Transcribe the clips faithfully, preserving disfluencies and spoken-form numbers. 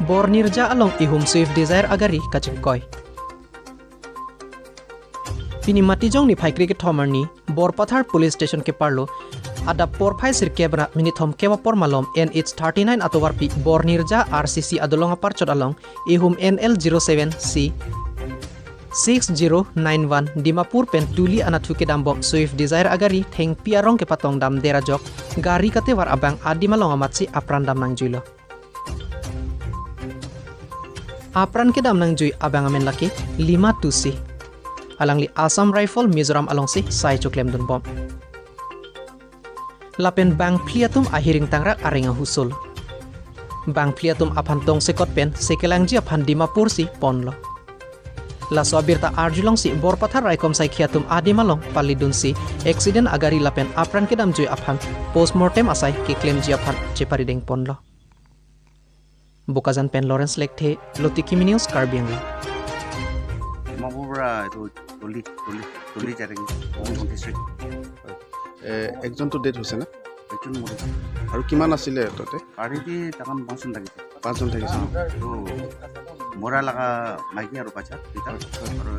Bornirja along ihum Swift Dzire agari kachingkoi. Pini Matijong niphai kre kethom arni Borpathar Police Station keparlo adap porphai sirkep ra minit thomkep apor malom N H thirty-nine atovarpi Bornirja R C C adolong aparchot along ihum N L zero seven C six zero nine one Dimapur pen Tuli anatthu kedambom Swift Dzire agari thengpi arong kepatong damder ajok gari katevar abang adim along amatsi apran dam nangjuilo. Apran kedam nangjui abang amen lake Lima Tusi. Alangli Assam Rifle Mizoram alongsi sai choklemdunbom. Lapen bangphli atum ahiring tangrak areng ahusol. Bangphli atum aphan tongsekot pen sekelangji aphan Dimapur si ponlo. Laso abirta arjulongsi Borpathar raikom saikhi atum adim along palidunsi accident agari lapen apran kedamjui aphan postmortem asai keklemji aphan cheparideng ponlo. Bokajan pen Lawrence Lekthe, Lotiki Mini News, Karbi Anglong. Dimapur পৰা এইটো তলি তলি তলি জাৰেং, মংগল ডিষ্ট্ৰিক্ট। এ, একজনতো ডেথ হৈছে নে? একজন মৰিছে। আৰু কিমান আছিলে তাতে? গাড়ীতে তাকান পাঁচজন লাগিছে। পাঁচজন থাকিছে ন? এইটো মৰা লগা মাইকী আৰু বাচ্চা দুটা, আৰু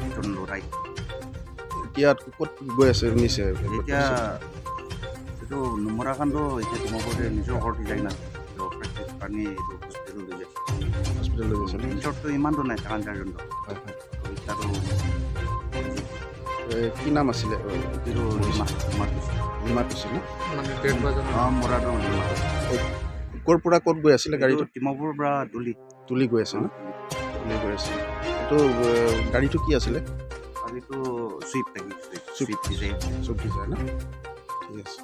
এজন ল'ৰাই। এতিয়া ক'ত গৈ আছে নিছে? এতিয়া এইটো নমৰাকাণ্ড এতিয়া ডিমাপুৰতে নিজৰ ঘৰত যায় না। এইটো অপাৰেশ্যন কাৰণে এইটো হস্পিটেল লৈ যায়। হস্পিটেল লৈ গৈছে ন? ইনচাৰ্জটো ইমানটো নাই, তাকান চাৰিজন। হয়, হয়। আৰু এতিয়াতো এ, কি নাম আছিলে? এইটো ডিমা, ডিমা টুচি। ডিমা টুচি ন? মানে ডেথ হোৱাজন। অ, মৰাটো ডিমা টুচি। এ, ক'ৰ পৰা ক'ত গৈ আছিলে এইটো গাড়ীটো? ডিমাপুৰৰ পৰা তুলি। তুলি গৈ আছে ন? তুলি গৈ আছে। এইটো, এ, গাড়ীটো কি আছিলে? গাড়ীটো চুইফ্ট নেকি? Swift. Swift Dzire. Swift Dzire ন? ঠিক আছে।